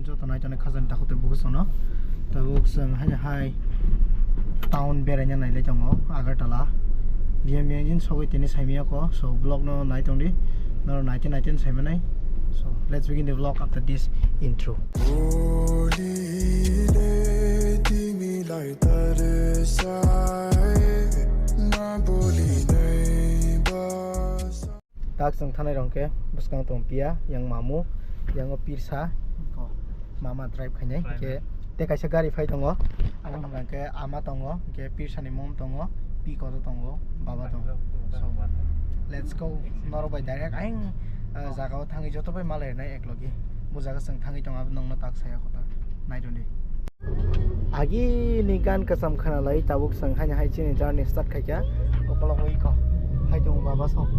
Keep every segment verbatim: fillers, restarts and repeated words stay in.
Joto nai tongnai khajani takhuk tei bukhuk sono. Tabuk chwng haino hai town beraina nailai tongo Agartala. Biyang biyang jin sogwi tini saimiyako. So vlog no nai tongdi. Norok naite naite saimanai. So let's begin the vlog after this intro. Tak chwng thanai rong khe bwskang tong piya, yang mamu, yang o pirsa, ko mama drive khainai, Driver. Khe tei kaisa gari phai tongo, abo hwnka khe ama tongo, khe pirsa ni mom tongo, pi koto tongo, baba tongo. So, let's go, norok bai direct ayang, ah, jaga o thangwi joto bai malai rwnai eklogi. Bo jaga chwng thangwi tongo, abo nongno tak saya kota, nai rwdi. Agini gan kwcham khna lai tabuk chwng haino hai chini journey start khaikha. Okolog oi kho. Hai tongo baba song.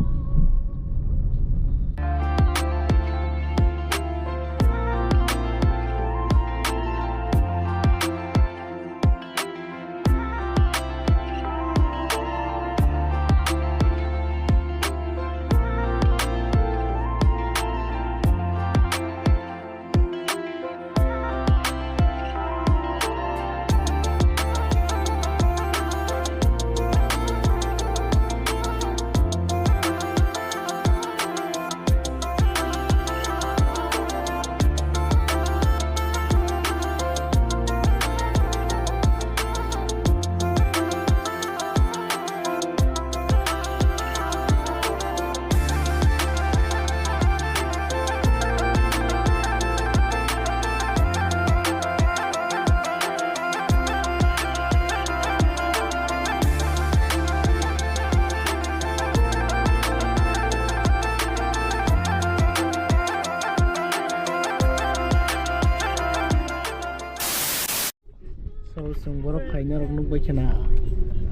So, chwng borok phaina rok nuk bai khna.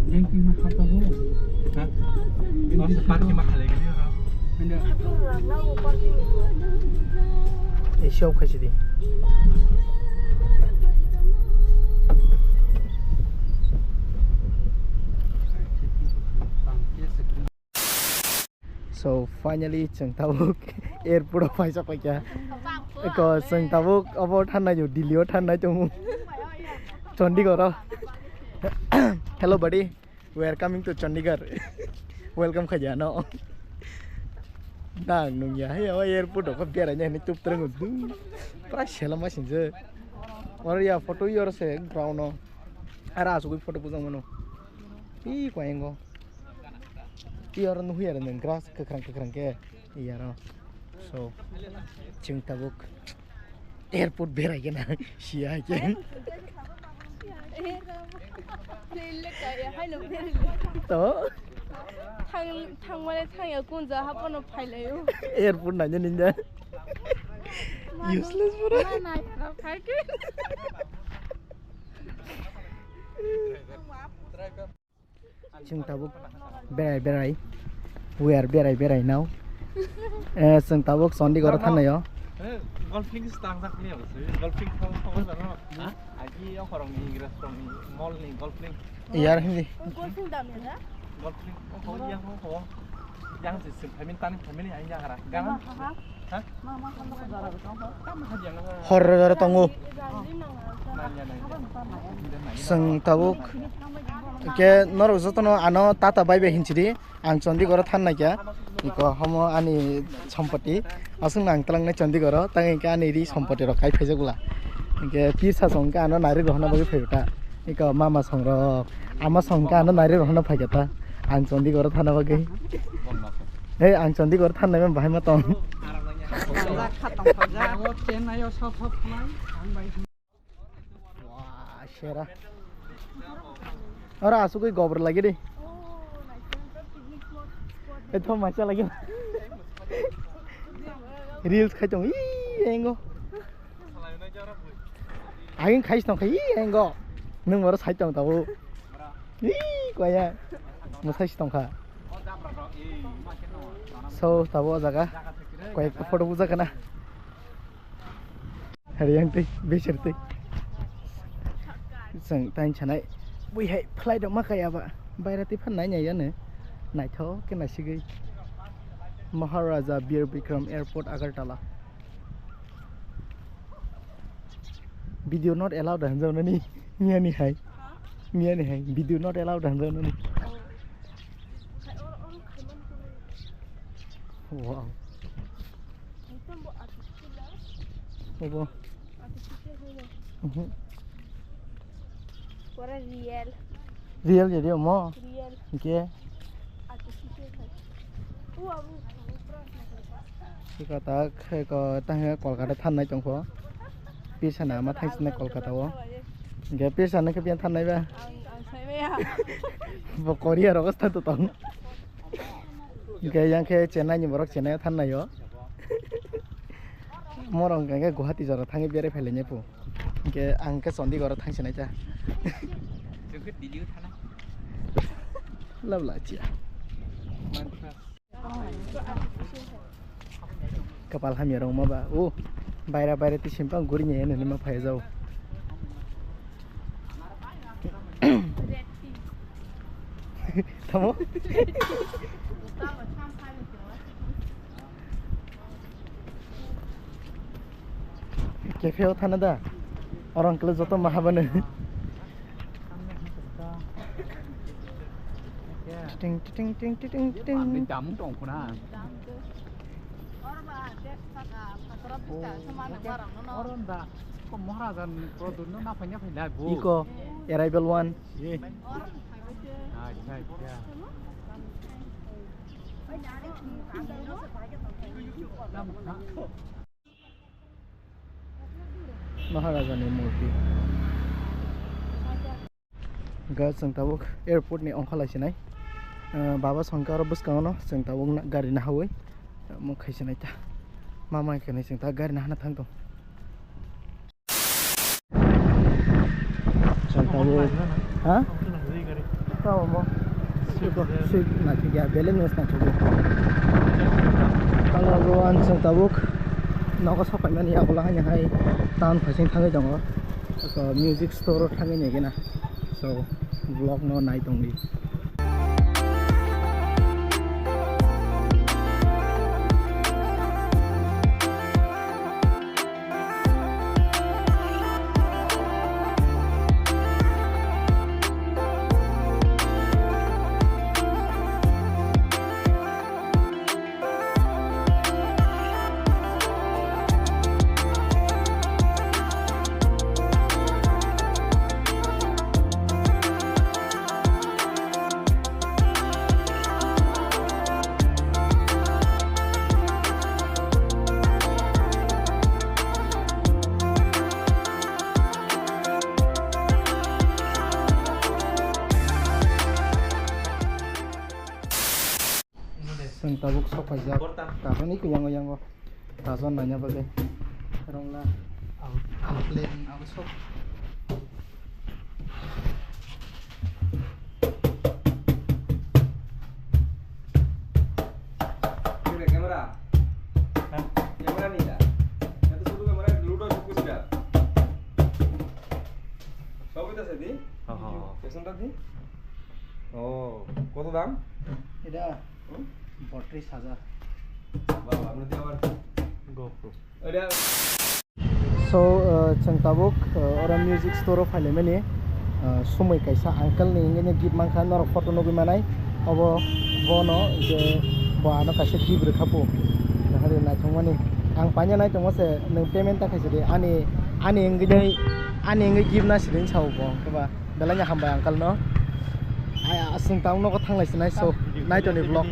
Neng tima kha tabuk. Ha? Parking ma khalai gani oro. Ei, show khaisi di. So finally chwng tabuk airport o paisa paikha. Eko chwng tabuk obo thangnai o, Delhi o thangnai tongo. Chandigarh o. Hello buddy, we are coming to Chandigarh. Welcome khaidi ano. Nang nungya hai o airport o beraina hinwi tubtrwngo. Pura selama sinjak. Oro ya photo yor se ground o. Ara asugwi photo bujak mano. Pi kwayango. Iyaro nuhwi aro nwng grass kwkhwrang kwkhwrang khe iyaro. So, chwng tabuk airport berai gana siya hai khe. To? Thang-, thangmani thangya kunja hapono phailaio. Airport naina ninja. Useless pura. Chwng tabuk berai berai. We are berai berai now. Eh, chwng tabuk Chandigarh o thangnai o. Eh, golf link se tangjak liya bo se. Golf link thang thang jano. Ha? Agi o khorokni Ingres rokni mall ni golf link. Yar hindi. Golf link dam ya da? Golf link. Oh, yang ho ho. Yang se se family tani family ai yang hara. Gana. Hor rw rw tongo. Chwng tabuk hwnkhe norok jotono ano tata bai bai hinsidi, ang Chandigarh o thangnai kha. Iko homo ani sompoti. Aswkno ang twlangnai Chandigarh o, tang hwnkhe ani ri sompoti rok kai phaijak bwla. Hwnkhe pirsa song hwnkhe ano nairwk rohorna bagwi phaiyo ta. Iko mama song rok, ama song hwnkhe ano nairwk rohorna phaikha ta. Ang Chandigarh o thana bagwi. Hei, ang Chandigarh thangnai man bahai ma tong. Wah, sera. Oro asugwi gobor lagi di. Eto macha lagi. Reels khai tong. Ii, engo. Aging khai tong khai, ii, engo. Nung oro sai tong tabo. Ii, kwaya. Mo sai tong kha. So, tabo jaga. Kwaya photo buja kana. Hari yang tei, besir tei. Chwng tain sanai. Bui hai flight rok ma kaya ba. Baira tei phan nai nai yano. Naithok khe naisigwi. Maharaja Bir Bikram Airport, Agartala. Video not allowed da hwnjak nani. Miyani hai. Miyani hai. Video not allowed da hwnjak nani. Wow. Obo. Mhm. Pura real. Real jadi omo. Real. Oke. Iko tak, iko tang Kolkata thangnai tongkho. Pisana ma thangsinai Kolkata o. Ge pisana khe biyan thangnai ba. Bo Korea rogo sta to tong. Ge yang khe Chennai ni borok Chennai o thangnai o. Morong ge Guwahati jora thangwi berai phailainai pu. Hingke ang khe Chandigarh o thangsinai ta. Chwng khe Delhi o thanai. Lab la chia. Kapal hamya rok ma ba. O baira baira ti simpang guri nya nani ma phai jao. Tamo? Cafe o thana da. Orang kele joto mahabane. Ting, ting, ting. Ani damung tong khuna. Oro da, ko Maharaja ni product no naphai naphai lai bo. Iko, arrival one. Ye. Acha, acha. Maharaja ni murti. Ga chwng tabuk airport ni ongkha lai sinai. Ah, baba songkha oro bwskango no chwng tabuk na-, gari nahawi. Omo khai sinai ta. Mama khe nai chwng ta gari nahana thang tong. Chwng tabuk. Ha? Tamo mo. Siko, sik, na thik ya, beleng nus na thik ya. Hello everyone, chwng tabuk nogo sokaimani yagulo haino hai town phaising thangwi tongo. So, music store o thangwi naigena. So, vlog no nai tongdi. Chwng tabuk sok paijak. Kaisa ni yango yango. Tajon naina bagwi. Rongla. Ang plane ang sok. Camera. Camera ni da. Eto sudu camera ludo chuku sida. Babu ita sedi? Oho. Pesan tadi? Oh, কত দাম? এটা হুম? বত্রিশ হাজার। বাবা, আমরা দিয়ে আবার GoPro. এটা So, uh, chwng tabuk, uh, oro music store o phailaimani, uh, sumui kaisa uncle ni hwnwi gift mankha, norok photo nugwi manai, obo bono je bo ano kaisa gift rwkha po, nahari naithokmani. Ang paina nai tongo se, nwng payment ta khaisidi, ani, ani wngwi, ani wngwi gift na sidi sao bo, hwnkhe ba. Belai no hambai uncle no. Ai, aswng tang nogo thanglai sinai, so, naitoni vlog.